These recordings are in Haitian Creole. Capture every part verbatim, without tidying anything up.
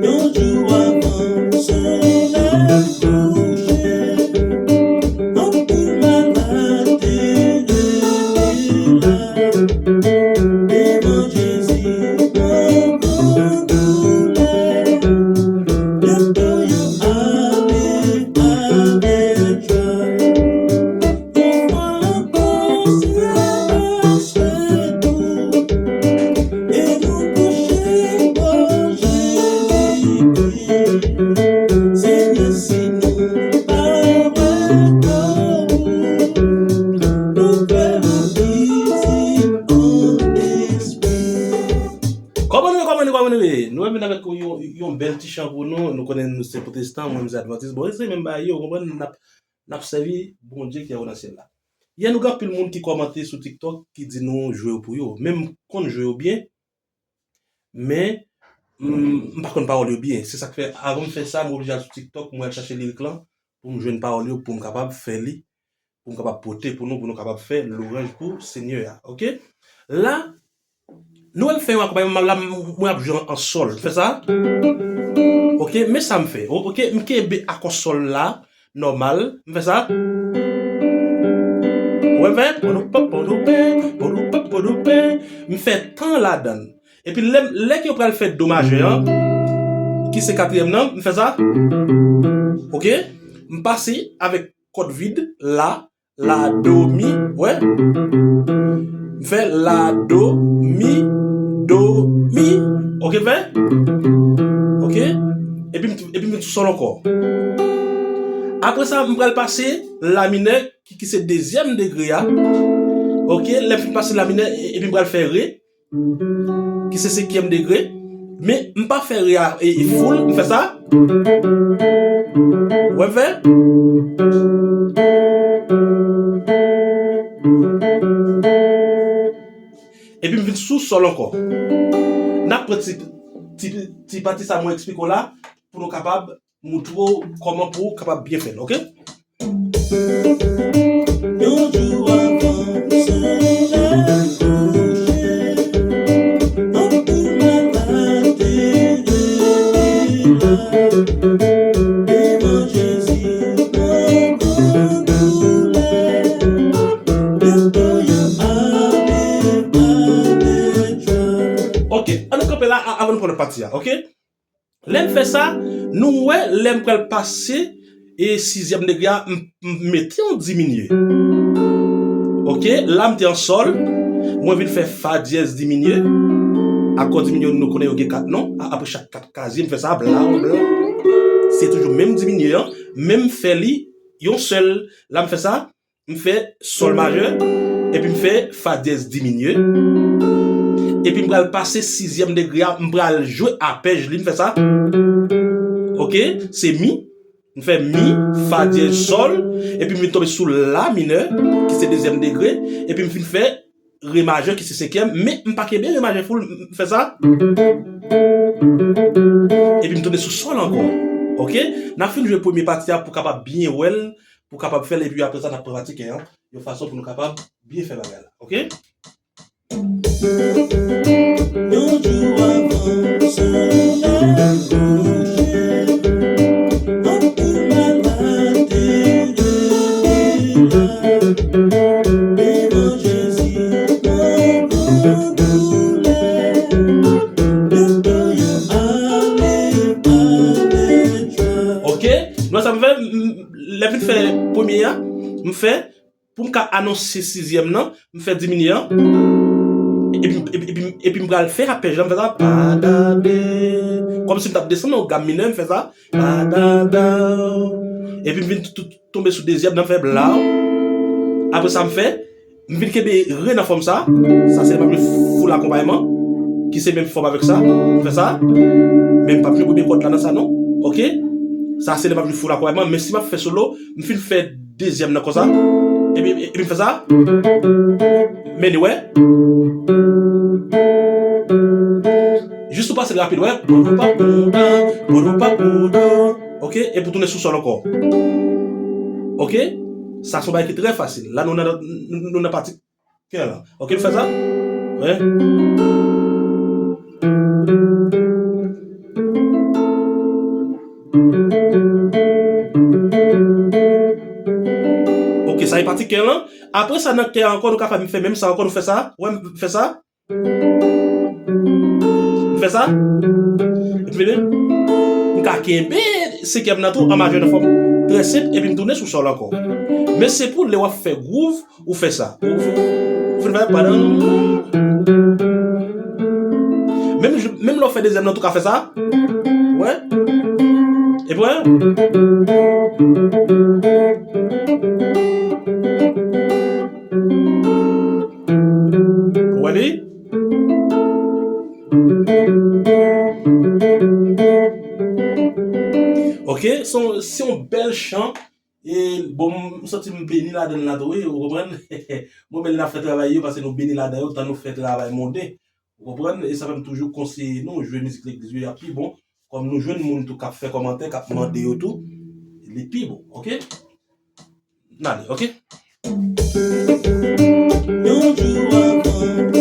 Yon jou avan solèy kouche, anpil malad te rete la. Devan Jezi, mwen pran doulè. Byento yo ale avèk jwa. Yon fwa ankò, se la sètou. E nou kouche bò Jezikri. Senyè, si nou pa wè kò ou, nou fè nou vizit an espri. Kòman nou ye, kòman nou ye, kòman nou ye? Nou vin avèk yon, yon bèl ti chan pou nou. Nou konnen nou se pwotestan, mwen, m se advantis. Bon, se menm bagay yo, ou konprann? N ap, n ap sèvi Bondye ki anwo nan syèl la. Yè, nou gen anpil moun ki kòmante sou TikTok, ki di nou jwe yo pou yo. Men m konn jwe yo byen, men m, m pa konn pawòl yo byen. Se sa k fè, avan m fè sa, m oblije al sou TikTok, mwen al chache lirik lan, pou m jwenn pawòl yo, pou m kapab fè li, pou m kapab pote pou nou, pou nou kapab fè lwanj pou Senyè a. Oke? La, nou wè m fè yon akonpayman, la, m, mwen ap jwe an, an sòl. M fè sa? Oke, men sa m fè. O-, oke, m kenbe akò sòl la, nòmal. M fè sa? Ou wè m fè? Podoupè, podoupè, podoupè, podoupè. M fè tan ladan l. Epi lè, lè ke yo pral fè do majè an, ki se katriyèm nan, m fè sa? Oke? M pase avèk kòd vid, la, la, do, mi, wè? M fè la, do, mi, do, mi. Oke, m fè? Oke? Epi m, epi m vin sou sòl ankò. Apre sa, m pral pase la minè, ki, ki se dezyèm degre a. Oke, lè m fin pase la minè, e-, epi m pral fè re, ki se senkyèm degre. Men m pa fè re a, e, e full, m fè sa. Ou wè m fè? Epi m vin sou sòl ankò. N ap pran ti, ti, ti pati sa mwen eksplike w la pou nou kapab moutre w kòman pou w kapab byen fè l, oke? Yon jou avan solèy kouche, anpil malad te rete la. Devan Jezi, mwen pran doulè. Byento yo ale avèk jwa. Oke, ann nou kanpe la a-, avan nou pran lòt pati a, oke? Lè m fè sa, nou wè lè m pral pase e sizyèm degre a, m, m mete yon diminye. Oke, la m te an sòl, mwen vin fè fa dyèz diminye. Akò diminye nou konnen yo gen kat non, a-, apre chak kat kazye m fè sa, bla, bla. Se toujou menm diminye an, men m fè li yon sèl. La m fè sa, m fè sòl majè, epi m fè fa dyèz diminye, epi m pral pase sizyèm degre a, m pral jwe apèj li, m fè sa. Oke, se mi, m fè mi, fa dyèz, sòl, epi m vin tonbe sou la minè, ki se dezyèm degre, epi m fin fè re majè, ki se senkyèm, men m pa kenbe re majè full, m fè sa. Epi m tounen sou sòl ankò. Oke? N ap fin jwe premye pati a pou kapab byen wè l, pou kapab fè l, epi apre sa, n ap pran pati ke an, yon fason pou nou kapab byen fè bagay la. Oke? Yon jou avan solèy kouche, anpil malad te rete la. Devan Jezi, mwen pran doulè. Byento yo ale avèk jwa. Oke, nou wè sa m fè? M, m, lè m fin fè premye a, m fè, pou m ka anonse sizyèm nan, m fè diminye an. Epi, epi, epi, epi m pral fè apèj la, m fè sa, pa dade. Kòmsi m t ap desann yon gam minè, m fè sa, pa dada. Epi m vin tou, tou, tonbe sou dezyèm nan, m fè blaw. Apre sa, m fè, m vin kenbe re nan fòm sa. Sa se lè m ap jwe full akonpayman, ki se menm fòm avèk sa. M fè sa. Men m p ap jwe premye kòd la nan sa non. Oke? Sa se lè m ap jwe full akonpayman. Men si m ap fè solo, m fin fè dezyèm nan konsa. Epi, epi m fè sa. Men li wè. Jis ou pase l rapid, wè. Podoupapouda, podoupapouda. Oke? Epi w tounen sou sòl ankò. Oke? Sa se yon bagay ki trè fasil. La, nou nan, nou, nou nan pati kè la. Oke, m fè sa? Wè. Ti kè lan. Apre sa, nan kè ankò, nou ka fè, fè menm sa ankò, nou fè sa. Wè, m fè sa. M fè sa. Epi, m ka kenbe senkyèm nan tou an majè nan fòm trè senp, epi m tounen sou sòl ankò. Men se pou lè w ap fè gwouv, ou fè sa. Ou, ou, ou fin fè padan. Menm, menm lè w fè dezyèm nan, tou ka fè sa. Wè. Epi, wè. Ou wè li? Ok, se yon, se yon bèl chan. E, bon, m santi m beni ladan l la tou, wi, ou konprann? Bon, men lè n ap fè travay yo, paske nou beni ladan yo, tan nou fè travay monden. Ou konprann? E sa fè m toujou konseye nou, jwe mizik legliz yo, y ap pi bon. Kòm nou jwenn moun tou k ap fè kòmantè, k ap mande yo tou, li pi bon, ok? N ale, ok? Yon jou avan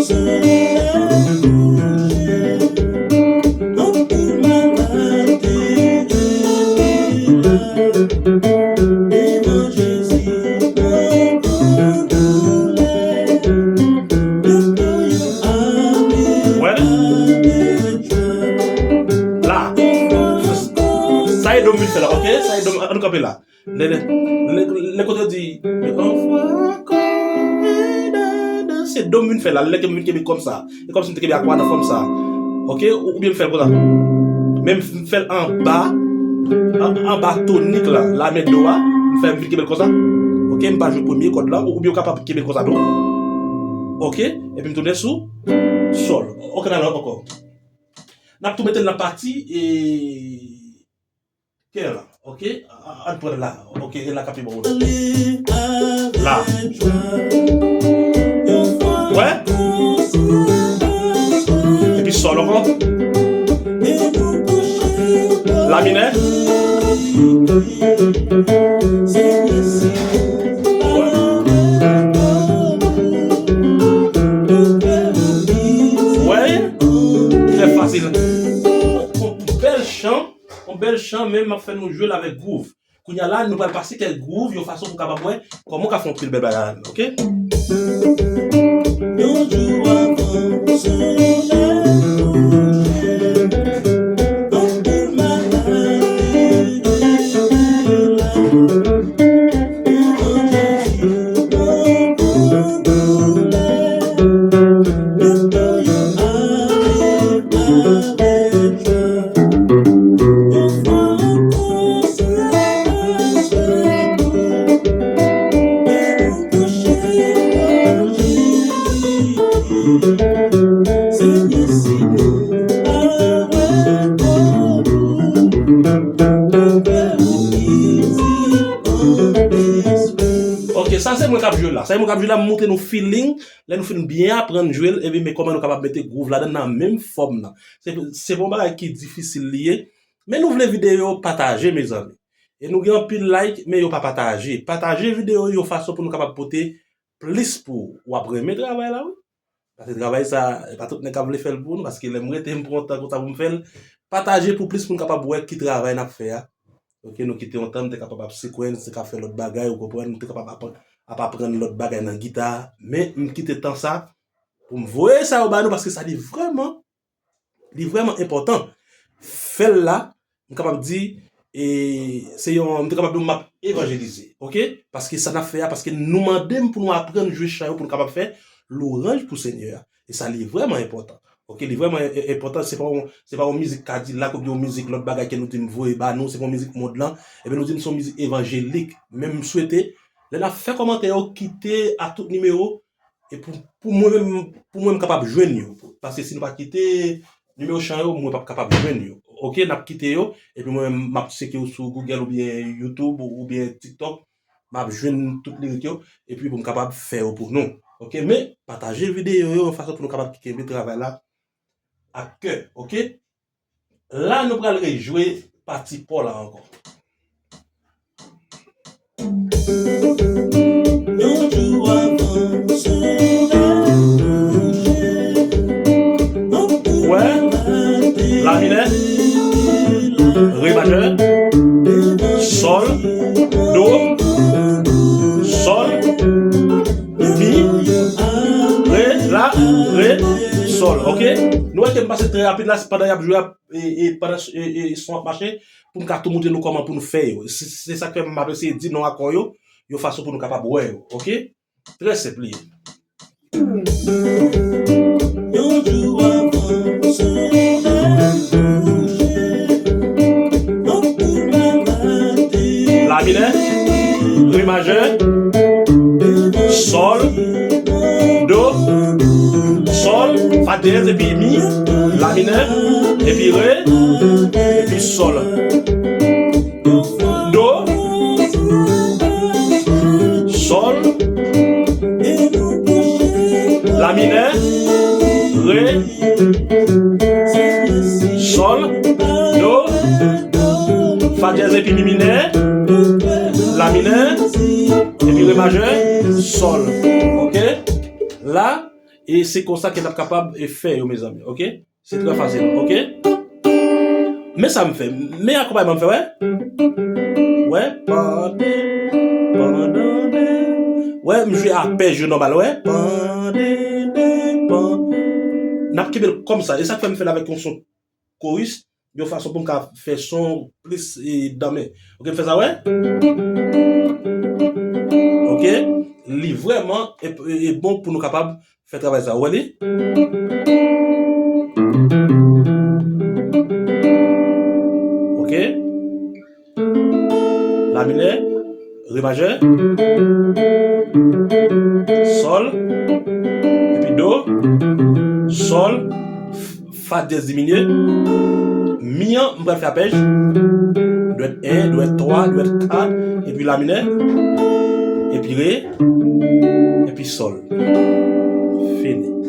solèy kouche, anpil maladi epi la, devan Jezi, mwen pran doulè. Dokto yo ale avèk jwa. La. Sa e do m vin fè la, ok? Sa e do m, ann kanpe la. Lè, lè, lè, lè kote yo di, yon fwa ankò, se do m vin fè la, lè ke m vin kenbe kòm sa. E kòmsi m te kenbe ak wa nan fòm sa. Ok? Ou, oubyen m fè l konsa. Men m fè l anba, an, anba tonik la, la men do a, m fè m vin kenbe l konsa. Ok? M pa jwe premye kòd la, oubyen ou kapab kenbe l konsa tou. Ok? Epi m tounen sou sòl. Ok, n al ankò. N ap tou mete l nan pati, e, kè la, ok? A, a, ann pran la, ok, e la k ap pi bon. La. Wè? Epi sòl ankò. La minè. Wè? Trè fasil. Yon bèl chan. Yon bèl chan, men m ap fè nou jwe l avèk gwouv. Kounye a la, nou pral pase kèk gwouv yon fason pou w kapab wè kòman w ka fè yon pil bèl bagay ladan l, ok? Yon jou avan solèy kouche, anpil maladi epi la. Ok, sa se mwen k ap jwe la. Sa se mwen k ap jwe la, m montre nou feeling. Lè nou fin byen aprann jwe l, ebyen, men kòman nou kapab mete gwouv ladan l nan menm fòm nan. Se, se pa yon bagay ki difisil li ye. Men nou vle videyo pataje, mezanmi. E nou gen anpil like, men yo pa pataje. Pataje videyo yo yon fason pou nou kapab pote plis pou ou. W ap renmen travay la, wi. Paske travay sa, e pa tout nèg k ap vle fè l pou nou, paske lè m rete, m pran tan konsa pou m fè l. Pataje pou plis moun kapab wè ki travay n ap fè a. Ok, nou kite yon tan, m te kapab ap sekwense, m te ka fè lòt bagay, ou konprann, m te kapab ap, ap aprann lòt bagay nan gita. Men, m kite tan sa pou m voye sa yo ba nou, paske sa li vrèman, li vrèman enpòtan. Fè l la, m kapab di, e, se yon, m te kapab di w m ap evanjelize, ok? Paske sa n ap fè a, paske nou mande m pou nou aprann jwe chan yo, pou nou kapab fè lwanj pou Senyè a. E sa li vrèman enpòtan. Ok, li vrèman en-, en-, enpòtan, se pa yon, se pa yon mizik Kadilak oubyen yon mizik lòt bagay ke nou di m voye ba nou, se pa yon mizik mond lan, ebyen nou di m se yon mizik evanjelik. Men m swete, lè n ap fè kòmantè yo, kite a tout nimewo, e pou, pou mwen menm, pou mwen m kapab jwenn yo. Paske si nou pa kite nimewo chan yo, mwen p ap kapab jwenn yo. Ok, n ap kite yo, epi mwen menm m ap tcheke yo sou Google oubyen YouTube oubyen TikTok. M ap jwenn tout lirik yo, epi pou m kapab fè yo pou nou. Ok, men pataje videyo yo yon fason pou nou kapab kenbe travay la ak kè, ok? La, nou pral rejwe pati paw la ankò. Yon jou avan solèy kouche, wè, la minè, re majè, sòl, do, sòl, re, sòl, oke? Nou wè ke m pase trè rapid la, pandan y ap jwe, ap, e, e, pandan, e, e, son ap mache, pou m ka tou montre nou kòman pou nou fè yo. Se, se sa k fè m ap eseye di non akò yo, yon fason pou nou kapab wè yo, oke? Trè senp li ye. Yon jou avan solèy kouche, anpil maladi. La minè, re majè, sòl, do, sòl, fa dyèz epi mi, la minè, epi re, epi sòl. Do, sòl, la minè, re, sòl, do, fa dyèz epi mi minè, la minè, epi re majè, sòl. Oke? La, e se konsa ke n ap kapab, e, fè yo, mezanmi. Oke? Se trè fasil, oke? Men sa m fè, men akonpayman m fè, wè? Wè, pande, pandande. Wè, m jwe apèj yo nòmal, wè? Pande, de, pan. N ap kenbe l kòmsa. E sa k fè m fè l avèk yon son koris, yon fason pou m ka fè son plis, e, danmen. Oke, m fè sa, wè? Oke? Li vrèman e, e, e bon pou nou kapab fè travay sa, ou wè li? Oke. La minè, re majè, sòl, epi do, sòl, fa dyèz diminye, mi an, m pral fè apèj, dwèt en, dwèt twa, dwèt kat, epi la minè, epi re, epi sòl. Fini.